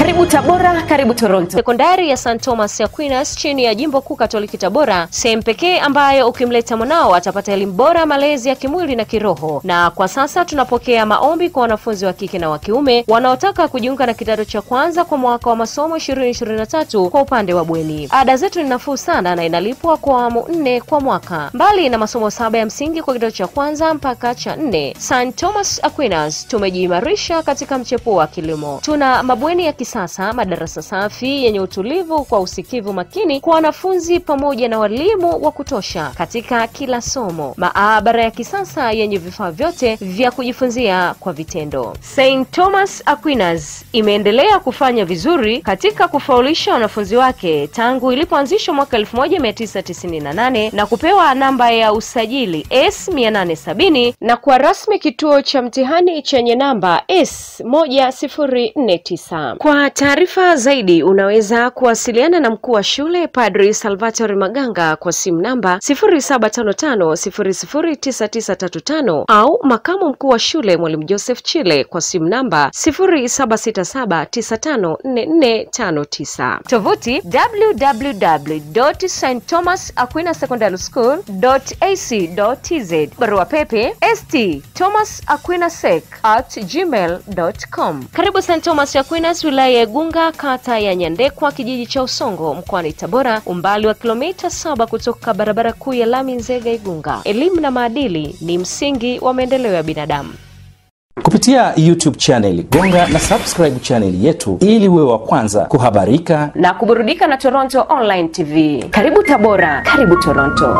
Karibu Tabora, karibu Toronto. Sekondari ya St. Thomas Aquinas chini ya Jimbo Kuu Katoliki Tabora, sehemu pekee ambayo ukimleta mwanao atapata elimu bora, malezi ya kimwili na kiroho. Na kwa sasa tunapokea maombi kwa wanafunzi wa kike na wa kiume wanaotaka kujiunga na kidato cha kwanza kwa mwaka wa masomo 2023 kwa upande wa bweni. Ada zetu ni nafuu sana na inalipwa kwa awamu 4 kwa mwaka. Mbali na masomo 7 ya msingi kwa kidato cha kwanza mpaka cha 4, St. Thomas Aquinas tumejiimarisha katika mchepuo wa kilimo. Tuna mabweni ya kisasa, madarasa safi yenye utulivu kwa usikivu makini kwa wanafunzi pamoja na walimu wa kutosha katika kila somo. Maabara ya kisasa yenye vifaa vyote vya kujifunzia kwa vitendo. St. Thomas Aquinas imeendelea kufanya vizuri katika kufaulisha wanafunzi wake tangu ilipoanzishwa mwaka 1998 na kupewa namba ya usajili S870 na kuwa rasmi kituo cha mtihani chenye namba S1049. Kwa taarifa zaidi unaweza kuwasiliana na mkuu wa shule Padri Salvatore Maganga kwa simu namba 0755009935 au makamu mkuu wa shule Mwalimu Joseph Chile kwa simu namba 0767954459. Tovuti www.stthomasaquinassecondaryschool.ac.tz. Barua pepe stthomasaquinasec@gmail.com. Karibu St. Thomas Aquinas, wilaya ya Igunga, kata ya Nyandekwa, kijiji cha Usongo, mkoani Tabora, umbali wa kilomita 7 kutoka barabara kuu ya lami Nzega Igunga. Elimu na maadili ni msingi wa maendeleo ya binadamu. Kupitia YouTube channel, gonga na subscribe channel yetu ili uwe wa kwanza kuhabarika na kuburudika na Toronto Online TV. Karibu Tabora, karibu Toronto.